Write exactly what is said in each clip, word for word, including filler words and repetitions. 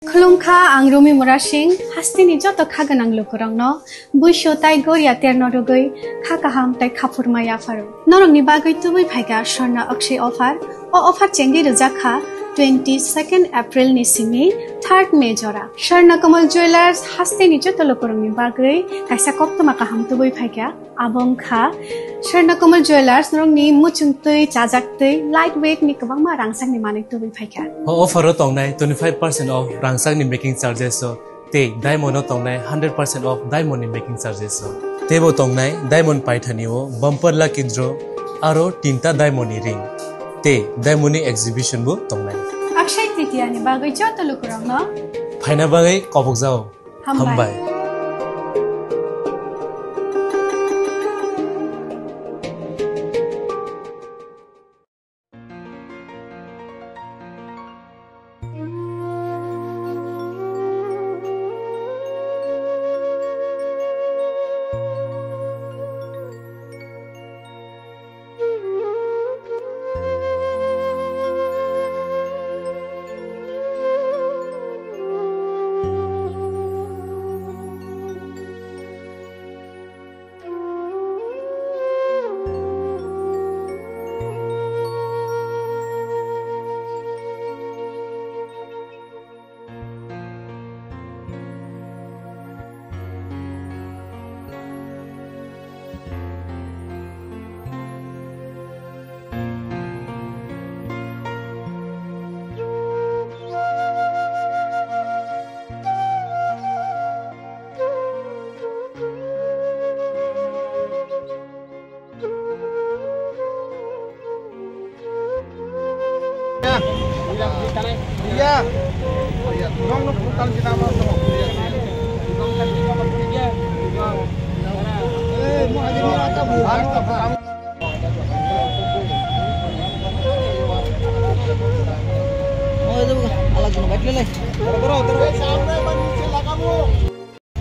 Khulumkha, ang Rumi Murasing, hasteni joto kha gwnang lukurokno buisu tai goria terno rwgwi kha kaham tai khaphurma yapharo. Norokni bagwi tubui phaikha Swarna Akshay offer. O offer chengwi rwjak kha twenty second April ni simi third May jora. Swarna Kamal Jewellers hasteni joto lukurokni bagwi kaisa koktwma kaham tubui phaikha. Abo wngkha Swarna Kamal Jewellers, norokni muchungtwi, chajaktwi, light weight ni kwbangma rangchakni manwi tubui phaikha. O offer o tongnai twenty five percent off rangchakni making charges o tei diamond o tongnai hundred percent off diamond ni making charges o. Teibo tongnai diamond paithani o bumper lucky draw aro tinta diamond ni ring tei diamond ni exhibition bo tongnai. Akshay Tritiya ni bagwi joto lukurokno phaina bagwi kobokjao. Hambai. Hambai.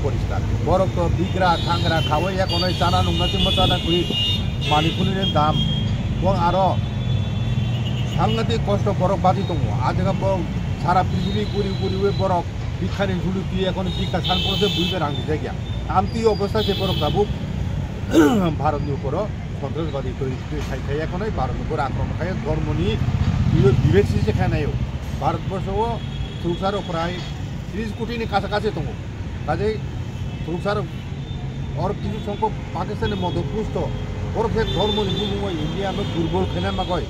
Poriskar. Borok to bigra, thangra, khawi ekonoi chana nungna chwngma chana kwi mani khulini dam. Bo aro sangatik kosto borok bagi tongo. A jaga bo sara prithibi guri guriwi borok bikhani julu twi ekonoi bikha san porose buibai rang rijak ya. Amtwi obostha se borok tabuk Bharatni uporo sontrasbadi twi twi khai khai ekonoi Bharatni uporo akromon khai dhormoni twibo bibek sisi khai naio. Bharatborsho o swrwngsaro prai tris kotini kacha kachi tongo. Kaje swrwngsar or kisu songkok Pakistan ni modot pusto. Borok khe dhormo ni bumung o India no durbol khaina bagwi.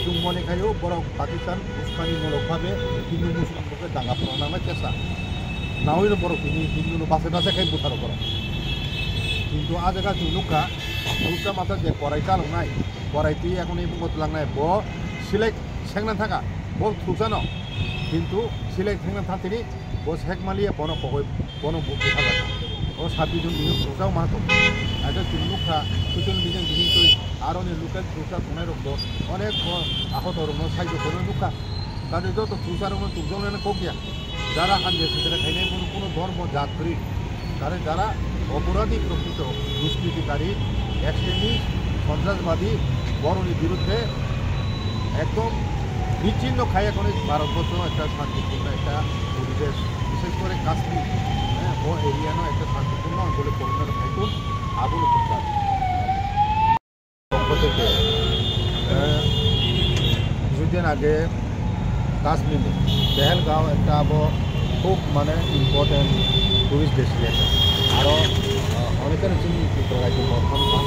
Chwng mone khaio borok Pakistan uskani mulok bhabe Hindu Muslim rok khe danga phano nangna chesta. Nawi no borok tini Hindu no bachai bachai khai butharo borok. Kintu a jaga chwng nukha, swrwngsa masa je korai chaloknai, korai twi ekhoni bungo twlangnai, bo select sengna thaka, bo swrwngsa no. Kintu select sengna thang tini Bo sek maliya bono kogoi bono bu-, butharjak. O sabbi jon bini khoroksa ma tongo. Aito chwng nukha social media ni bisingtwi aroni local khoroksa tongnai rokbo onek bo ahoto rokno saijo khoroknwi nukha. Kaje joto khoroksa rokno chukjaknai kok ya. Jara hamya sitra khainai bono kuno dhormo jat kwrwi. Kaje jara oporadhi prokrito duskritikari, extremist, sontrasbadi, boroni biruddhe ekdom bichinno khai ekhoni Bharatborsho ekta shantipunno ekta poribesh, bishesh kore Kashmir, eh, o area no ekta shantipunno onchole porinot khaitun, abono chwng dabi. পক্ষ থেকে, eh, কিছুদিন আগে কাশ্মীরে পেহেলগাঁও একটা আবো খুব মানে important tourist destination। আরও, আহ, অনেকের চিনি ত্রিপুরা রাজ্যে মথন থান,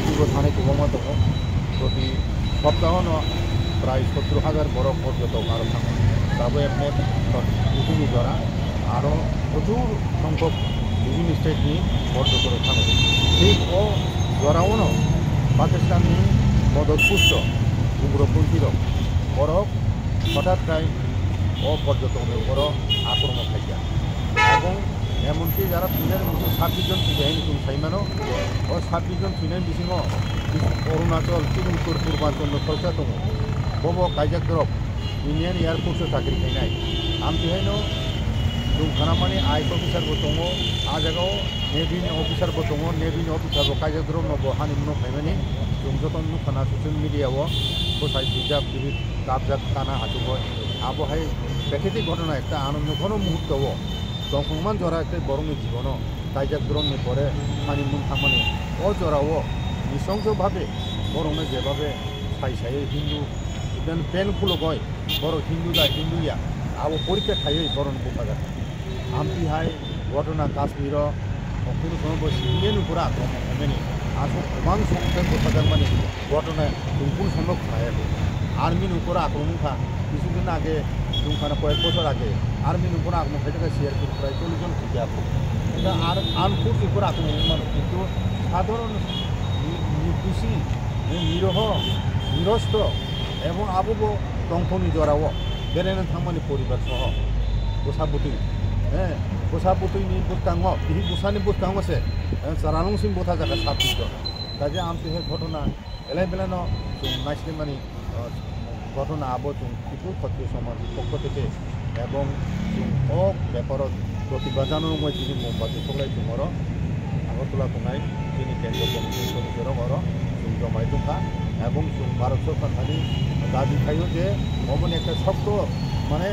ত্রিপুরা থানে কিভাবে তো প্রতি সপ্তাহনো প্রায় সত্তর হাজার বড় পর্যটক আরও থাকে। তবে এমনি পৃথিবী জোড়া আরও প্রচুর সংখ্যক বিভিন্ন স্টেট নিয়ে পর্যটক থাকে। ঠিক ও জোড়াওনো পাকিস্তানি মদতপুষ্ট উগ্রপন্থী রক বড় হঠাৎ তাই ও পর্যটকদের উপরও আক্রমণ খাইয়া এবং এমনকি যারা তিনের মতো ছাব্বিশ জন ফিরে আইনি তুমি সাইমানো ও ছাব্বিশ জন ফিরে বিসিমো অরুণাচল, চিগুনপুর, পূর্বাঞ্চল, খরচা দো। বব কাইজাক দরব ইন্ডিয়ান এয়ারফোর্সও চাকরি খাইনাই। আমি হাইনো দুঃখনামানি আইএস অফিসারও দো, আ জায়গাও নেভি অফিসারও দো, নেভি অফিসারও কাইজাক দরব নব হানি মুনো খাইমানি। তুমি যত নুখানা সোশ্যাল মিডিয়াও বসাই সুইজাব, টিভি কাবজাক কানা হাসুবো। Abo hai Prakriti ghotona ekta anonyo ghono muhurto o tongthokman jora ekta borokni jibono kaijak dronni pore hani mung thangmani o jora o nisongso bhabe borokno jebhabe sai sai Hindu even pen khulogoi borok Hindu da Hindu ya abo porikha khaiwi borokno buphajak. Amtwi hai ghotona Kashmiro kunu somo bo siniye nukura akhomani aswk kwbang songkhe buphajakmani ghotona chwng kunu somo khnayago. Army nukura akhomani kha. Kisudin age chwng khana koyek bochor age army nukura akhomani khaitaka C R P ni prai chollish jon thwiya. Eta ar unfortunate nukura akhomani mano kintu sadharon ni-, nirdushi, niroho, nirosto ebong abo bo tongthokni jorao beraina thangmani poribar soho bwsa bwtwi, eh, bwsa bwtwini bwskango, bihik bwsani bwskango se, eh, chwralungsing butha jaga sabdi jon. Kaje amtwi hai ghotona belai belai no chwng naisingmani, eh, ghotona abo chwng Tripura Khatriya Samaj ni pokho theke ebong chwng o beparo protibad janani wngwi tini Mombati soklai chwng oro Agartala tongnai chini kendro committee ni sodosyo rok oro chwng jomai tongkha ebong chwng Bharat Sorkar thani dabi khaio je omo ni ekta sokto mane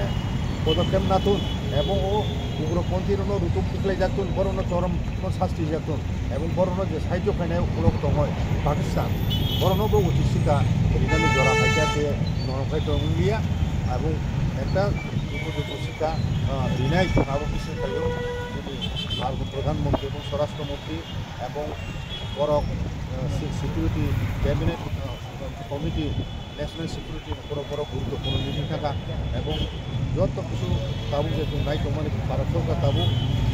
podokkhep natun ebong o ugroponthi rokno rutuk khiklai jaktun borokno chorom no sasti jaktun ebong borokno je sahajyo khainai ukulok tongoi Pakistan borokno bo uchi sika rinani jora khaikha tei norok khai tong wngya ebong ekta upo uchi sika, ah, rinai chwng abo kisa khaio chini Bharat Pradhan Mantri ebong Swarashtra Mantri ebong borok, ah, se-, security cabinet, ah, committee National Security ni borok borok guruttopurno meeting thangkha ebong joto kisu tabuk je chwng nai tongmani Bharat Sorkar tabuk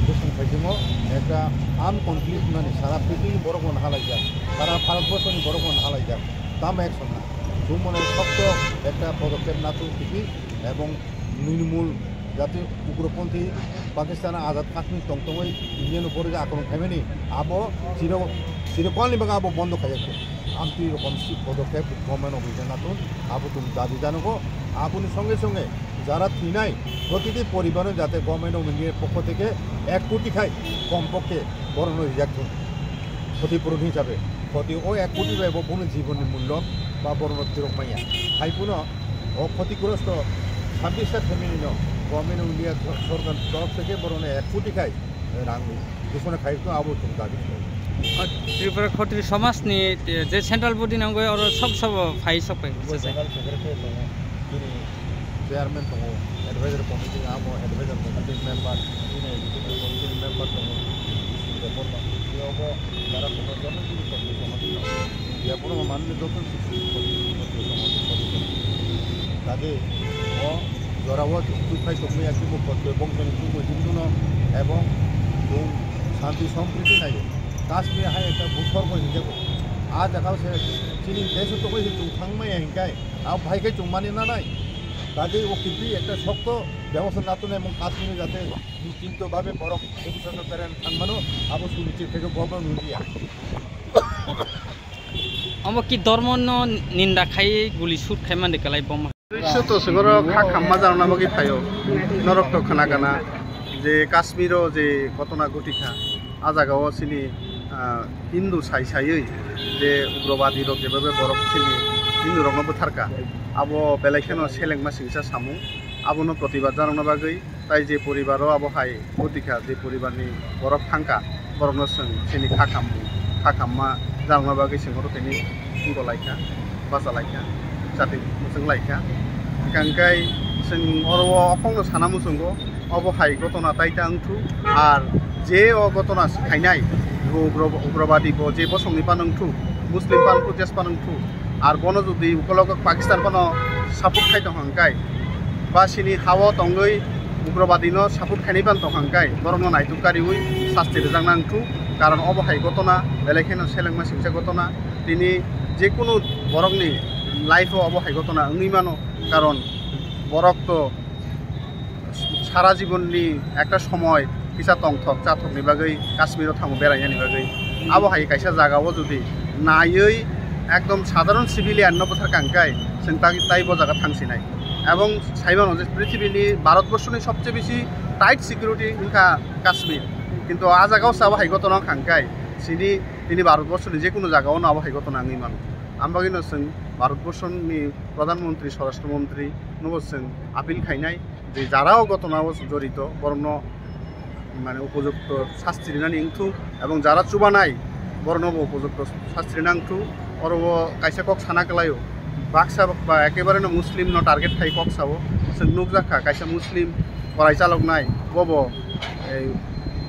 bwswng phaijwngo ekta armed conflict nani sara prithibi borok bo nahalaijak, sara Bharat borso ni borok bo nahalaijak, tamo action na chwng mane sokto ekta podokkhep natung kithi ebong Trinamool jati ugroponthi Pakistan azad Kashmir tongtongwi Indian borok akromon khaimani abo chiro-, chirokalni bagwi abo bondo khaijak. Amtwi rokom si podokkhep Government of India natun abo chwng dabi janogo. Aboni songe songe jara thwinai protiti poribarno jate Government of India pokho theke ek koti khai kompokkhe borokno rijak thung. Khoti puron hisabe khoti o ek koti bai bo bono jibonni mullo ba borokno phirok manya. Hai phano o khotigrosto sabbish ta family no Government of India sorkar torof theke borokno ek koti khai rang ghosona khai to abo chwng dabi khlai. Tripura Khatri Samaj ni je central body ni wngwi oro sob sobo phai sok phai. Bo general secretary tongo, chini chairman tongo, advisor committee amo advisor committee member, chini executive committee member tongo, chini Debbarma, tei obo jara kono joto chini Khatri Samaj ni tongo. Debbarma manwi joto chini Khatri Samaj ni sodosyo. Kaje o jora o chwng tukhai tongmani yakhe bo Khatri bongso ni chumui hindu no ebong chwng shanti sompriti naio. Kashmir hai ekta bhusorgo hinjago. A jaga o se chini desh o tongwi se chwng thangmaya hinkai. Abo hai khe chwng mani nanai. Kaje o kithi ekta sokto bebosta natunai mung Kashmir jate nischinto bhabe borok bhobishoto beraina thangmano abo sunichit khe government India. Omo ki dhormo no ninda khai guli shoot khai mande kalai bomma. Duiso to singoro kha khamma jarokna bagwi phaio. Norok to khna gana je Kashmiro je ghotona ghotikha, a jagao chini, ah, Hindu sai saiwi je ugrobadi rok jebabe borok chini Hindu rokno bwtharka, abo belai kheno selengma singsa samung, abono protibad jarokna bagwi Tai je poribaro abo hai ghotikha, je poribarni borok thangkha, borokno chwng chini kha khammung, kha khamma jarokna bagwi chwng oro tini wngkolaikha, bachalaikha, chati mwchwnglaikha. Hwnkhe chwng oro o okhokno sana muchungo, obo hai gotona taita wngthu, ar je o gotona khainai, bo ugro-, ugrobadi bo je bosongni phano wngthu, Muslim phano wngthu, jes phano wngthu, ar bono jodi ukologo Pakistan phano support khai tongkha hwnkhe, ba chini ha-o tongwi ugrobadino support khainai phano tongkha hwnkhe, borokno naituk kariui sasti rwjakna wngthu, karon obo hai gotona belai kheno selengma singsa gotona, tini jekunu borokni life-o obo hai gotona wngwi mano, karon borok to sara jibonni ekta somoy kisa tongthok chathokni bagwi Kashmiro thango berainani bagwi. Abo hai kaisa jagao jodi naiwi ekdom sadharon civilian no bwtharkha hwnkhe chwng tai, tai bo jaga thangsinai. Ebong saimano je prithibini Bharatborsoni sobse bisi tight security wngkha Kashmir. Kintu a jagao se abo hai gotona wngkha hwnkhe chini, tini Bharatborsoni jekunu jagao no abo hai gotona wngwi mano. Ambagwino chwng Bharatborsoni Pradhan Mantri, Swarashtra Mantri nobo chwng appeal khainai. Je jara o ghotona o jorito, borokno mane upojukto sasti rinani wngthuk, ebong jara chubanai, borokno bo upojukto sasti rina wngthuk. Oro o kaisa kok sana kwlaio, baksa ba ekebare no Muslim no target khai kok sao. Chwng nukjakha kaisa Muslim korai chaloknai, bobo ei,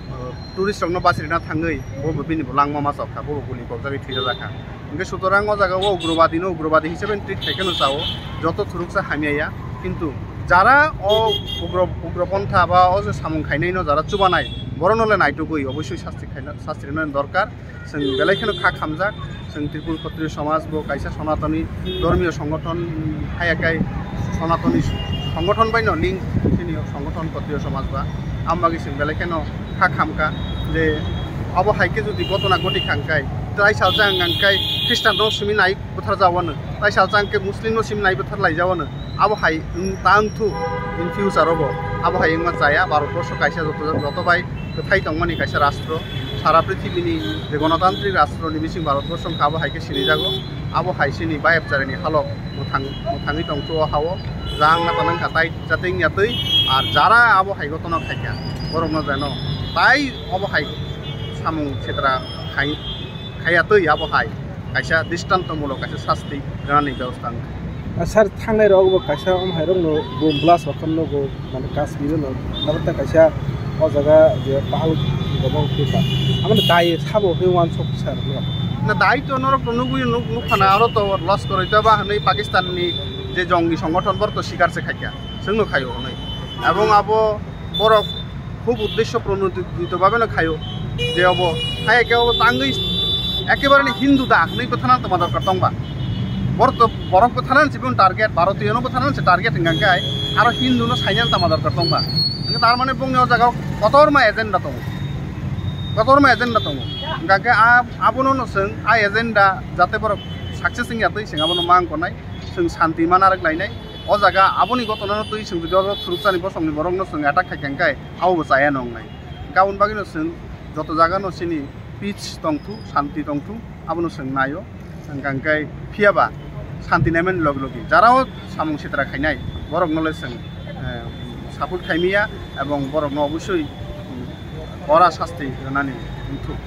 uh, tourist rokno bachirina thangwi bobo bini bo langma machokha, bobo guli kokjagwi thwijajakha. Hingke sutorang o jaga o ugrobadi no ugrobadi hisabe treat khaikhe no sao, joto thuruksa hamya ya. Kintu jara o ugro, ugropontha ba o je samung khainai no jara chubanai, borok no le naitugwi obosoi sasti khaina, sasti rina dorkar. Chwng belai kheno kha khamjak, chwng Tripura Khattriyo Samaj bo kaisa Sonatoni dhormiyo songothon, haya kai Sonatoni songothon bai no link chini songothon Khattriyo Samaj ba. Ambagwi chwng belai kheno kha khamkha je abo hai khe jodi ghotona ghoti khangkai, tai salsa hangkai Khristan no simi nai buthar jawano, tai salsa hangke Muslim no simi nai buthar lai jawano, abo hai wng ta wngthu in future o bo, abo hai wngma chaya. Bharat borsho kaisa joto, joto bai kwthai tongmani kaisa rastro, sara prithibini je gonotantrik rastro ni bising Bharat borsho wngkha, abo hai khe sinijago, abo hai chini bayap chari ni halok mwthang, mwthangwi tongthu o ha o, jang na tanang kha tai chateng ya twi, ar jara abo hai ghotona khaikha, borok no jeno tai obo hai samung sitra khai, khaiya twi abo hai kaisa dristantomulok kaisa sasti rwnani bebosta wngkha. Ah, sir, thangnai rok bo kaisa om hai rok no boom blast rok no go mane Kashmir no nabata kaisa o jaga je pahal gobong khe ka. Amane dai sabo khe wan sok sir no. Na dai to norok to nugwi nuk, nuk khana aro to loss koroi to ba hwnwi Pakistan ni je jongi songothon bor to sikar se khaikha. Chwngno khaio hwnwi. Ebong abo borok khub uddesho pronodito bhabe no khaio. Je obo, hai eke obo tangwi ekebare ni Hindu da hwnwi bwthana tongma dorkar tongba. Borok to, borok bwthana se bun target, Bharotiyo no bwthana se target hwnkha khe aro Hindu no saina tongma dorkar tongba. Hwnkhe tar mane bongni o jaga o kotorma agenda tongo. Kotorma agenda tongo. Hwnkha khe a, abono no chwng a agenda jate borok success wngya twi chwng abono mang konai. Chwng santi mana rwk lainai. O jaga aboni ghotona no twi chwng jodi oro thuruksa ni bosong ni borok no chwng attack khai kha hwnkhe abo bo chaya no wngnai. Hwnkhe aboni bagwi no chwng joto jaga no chini peace tongthu, santi tongthu, abono chwng naio. Hwnkha hwnkhe phiya ba santi naimani logi logi jara o samung sitra khainai borok no le chwng, eh, support khaimiya ebong borok no obosoi, mm, kora sasti rwnani wngthuk.